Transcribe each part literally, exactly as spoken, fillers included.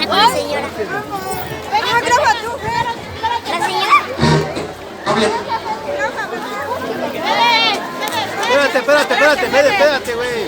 Con la señora. Ah, graba tú. La señora. Espérate, espérate, espérate, espérate, espérate, güey.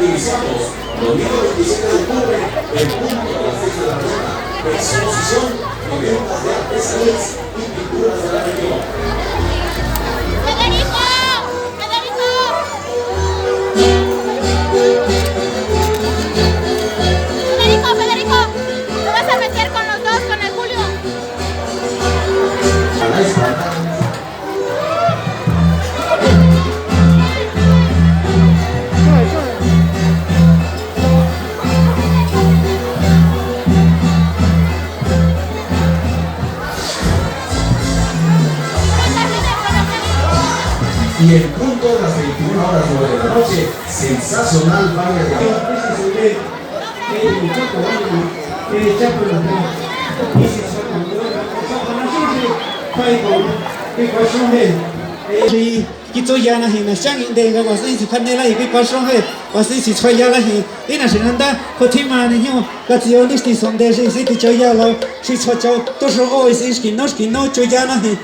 Iniciamos domingo veintisiete de octubre, en punto a las diez de la mañana. Exposición y ventas de artesanías y pinturas de la región. Federico, Federico. Federico, Federico, te vas a meter con los dos, con el Julio. Y en punto de las veintiuna horas nueve de la noche, sensacional baile de Kitsoyana jina xchang inde nga was'en sikhanela ji, kui paxon je was'en sitsjuayala ji. Ina xi nanda ko thimani jio katio nixti sonde xi si tichoyala xi tsjuachao tuxo o isi xkino xkino choyana ji.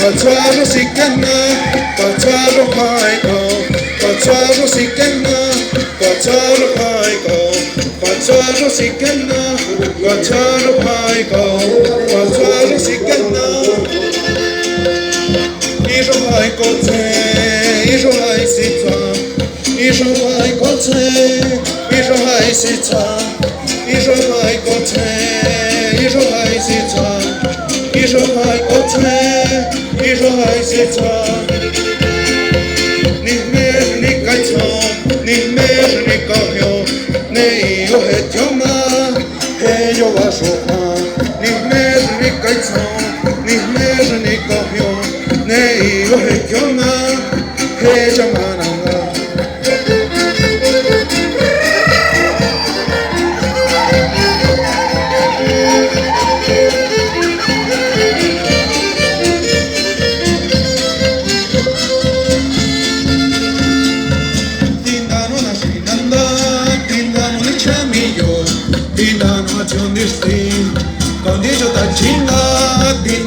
Patsuaro sikana, patsuaro paiko, patsuaro sikana, patsuaro paiko, patsuaro sikana, patsuaro paiko, patsuaro sikana. Ijo paiko tse, ijo ai sitsa. Ijo ai kotse, ijo ai sitsa, ijo ai kotse, ijo ai sitsa, ijo ai kotse, ijo ai sitsa. Ni me ni kaitso, ni me ni kayo, ne ijo etioma, he yo va shoka. Ni me ni kaitso, ni me ni kayo, ne ijo etioma, he chamananga.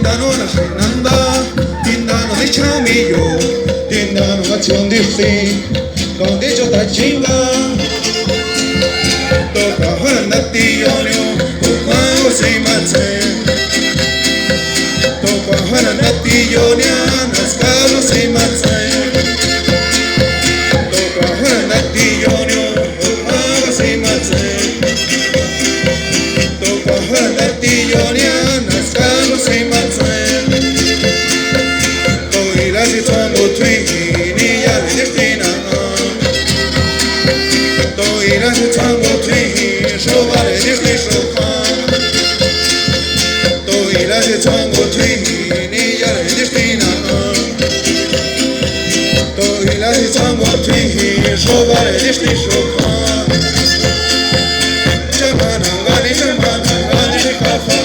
Nano naxi nanda, tinano nichamiyo, tinano ngachon dixi, kondi chota chinga. Toka hora nati yonio, kokwa si matse. Toka hora nati yonia, naskalo si matse. Toka hora nati yonio, kokwa si matse. Toka hora nati yonia, naskalo si matse. Toila si tsongo tui, ni ya le destina. Toila si tsongo tui, shoba le destina shoka. Toila si tsongo tui, ni ya le destina. Toila si tsongo tui, shoba le destina shoka. Chamana ngani, chamana ngani, kafa.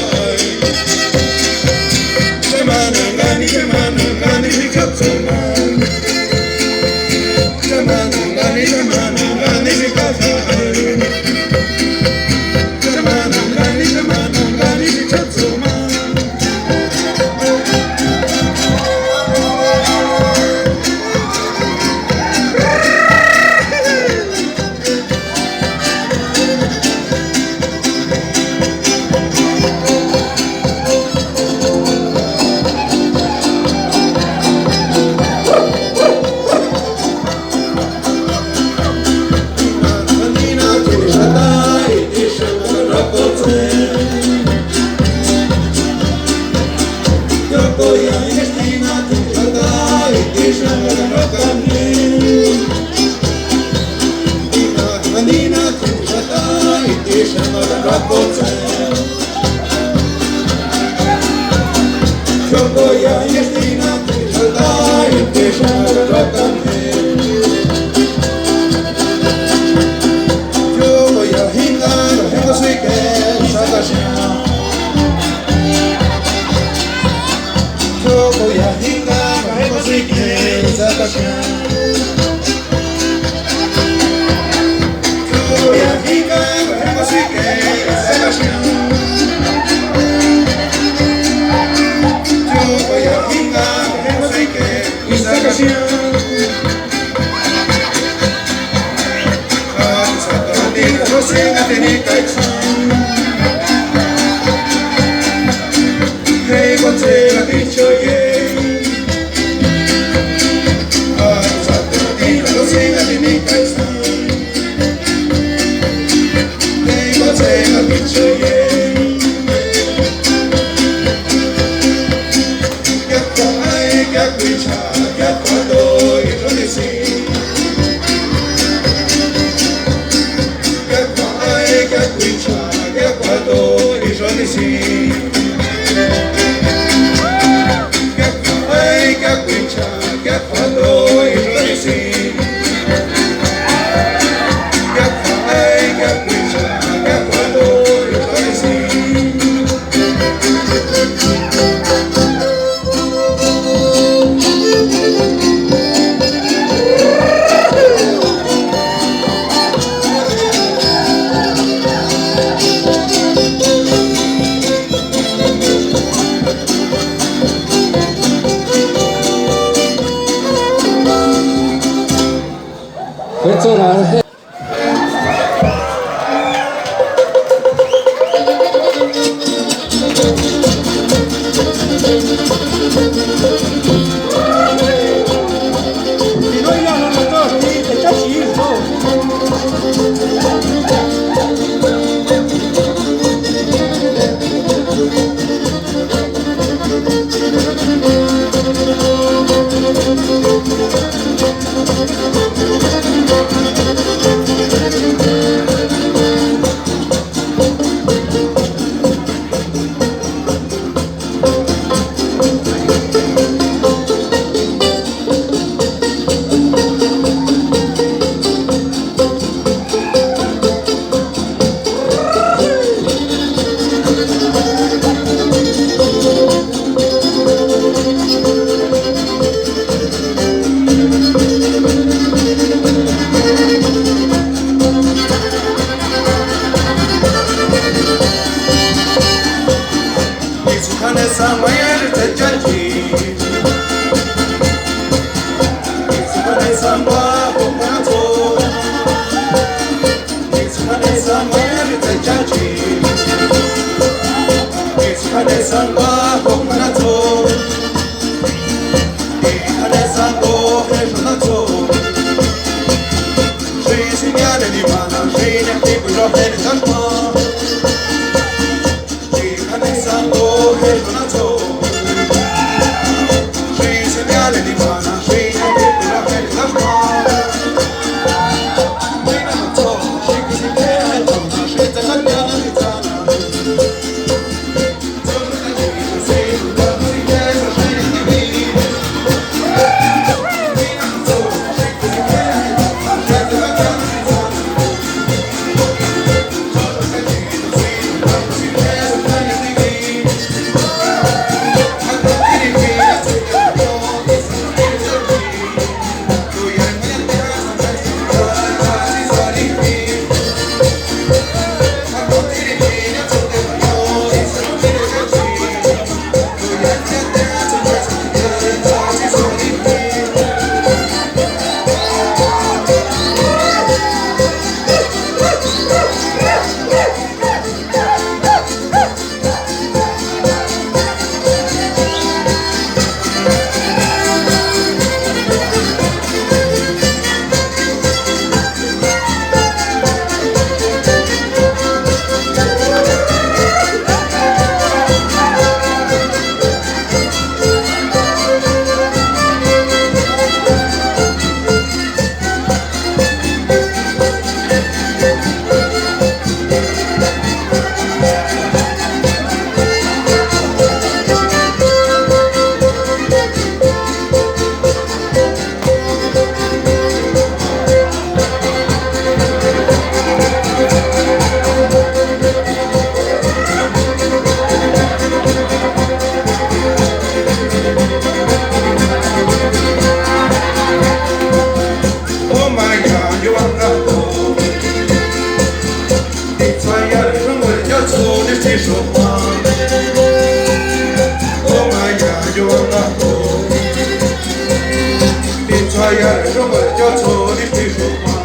Yo tso ni ti ru ma.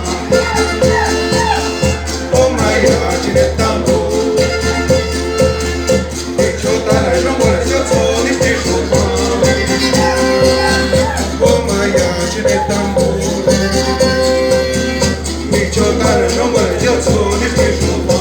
O ma ya chi ne tambo. Ni cho ta na no mo yo tso ni ti ru ma. O ma ya chi ne tambo. Ni cho ta na no mo yo tso ni ti ru ma.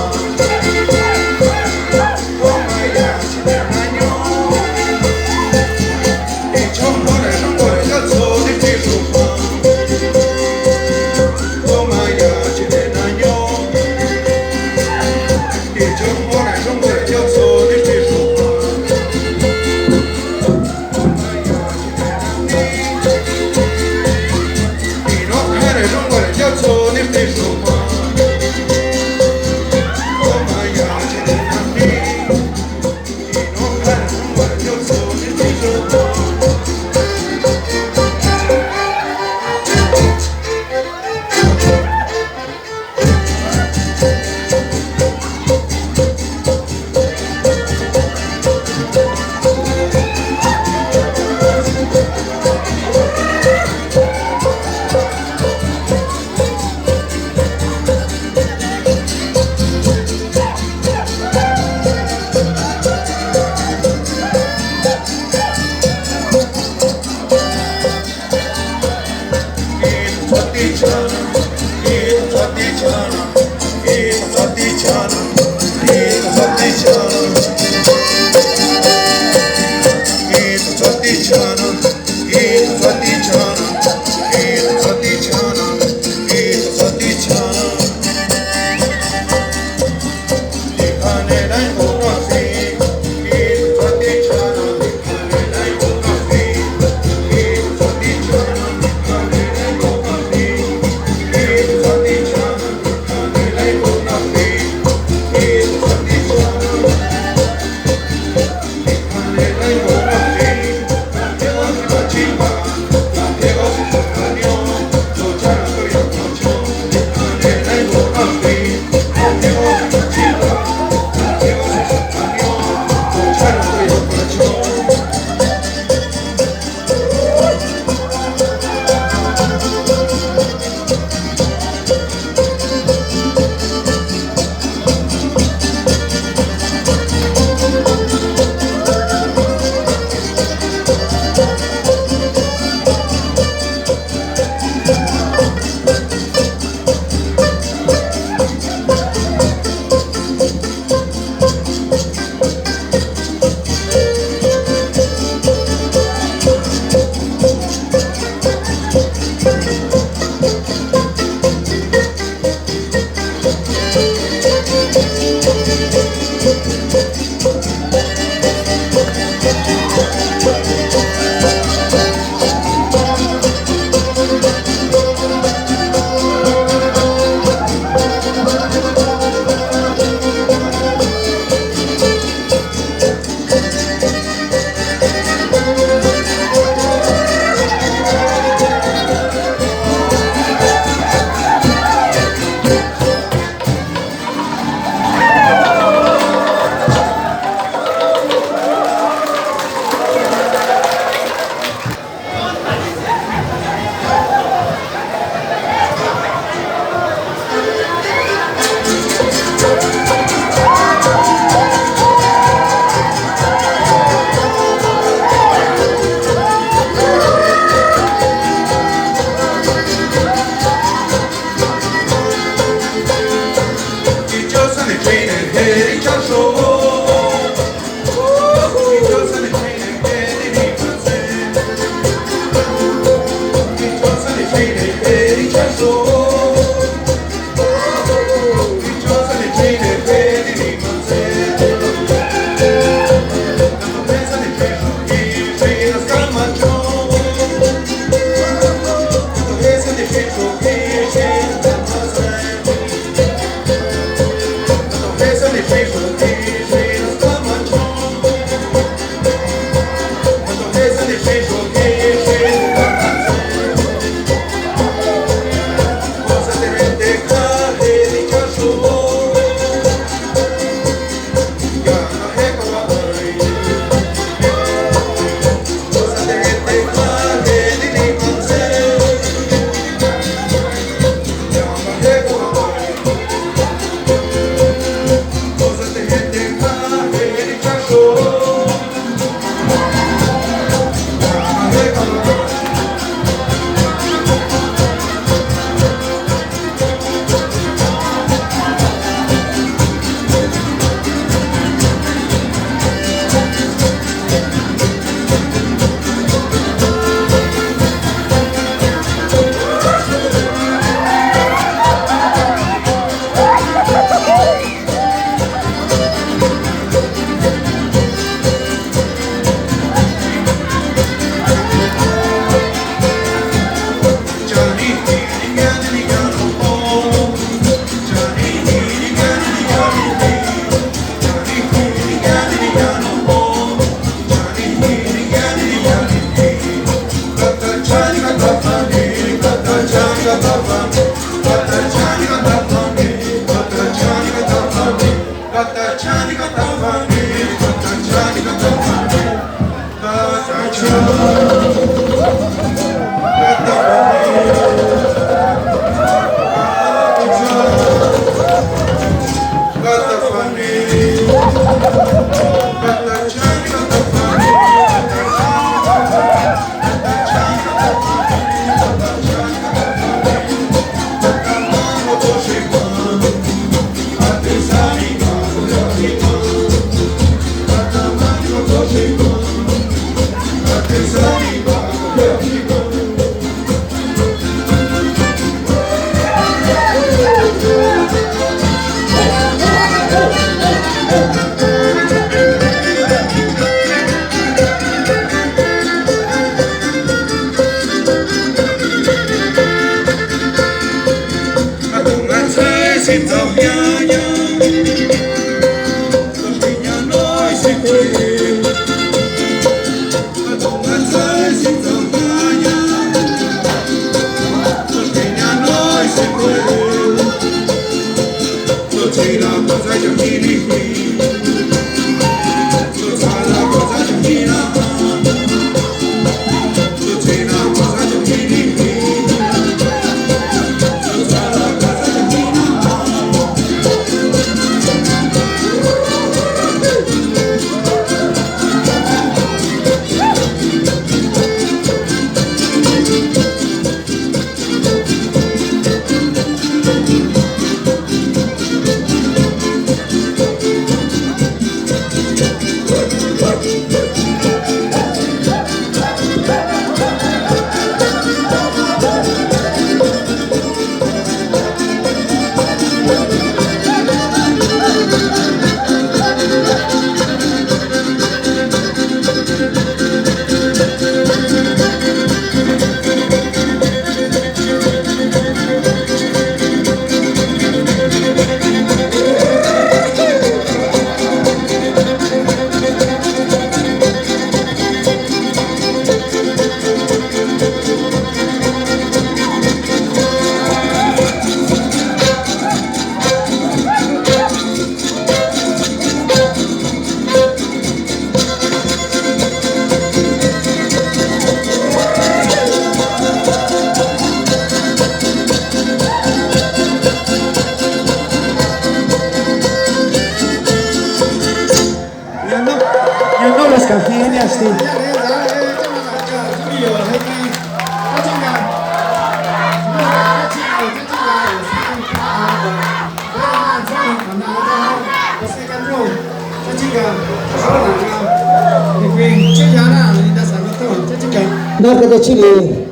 Nda kate chili,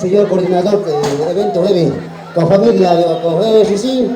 señor coordinador de evento, Emi, con familia, con Jesús.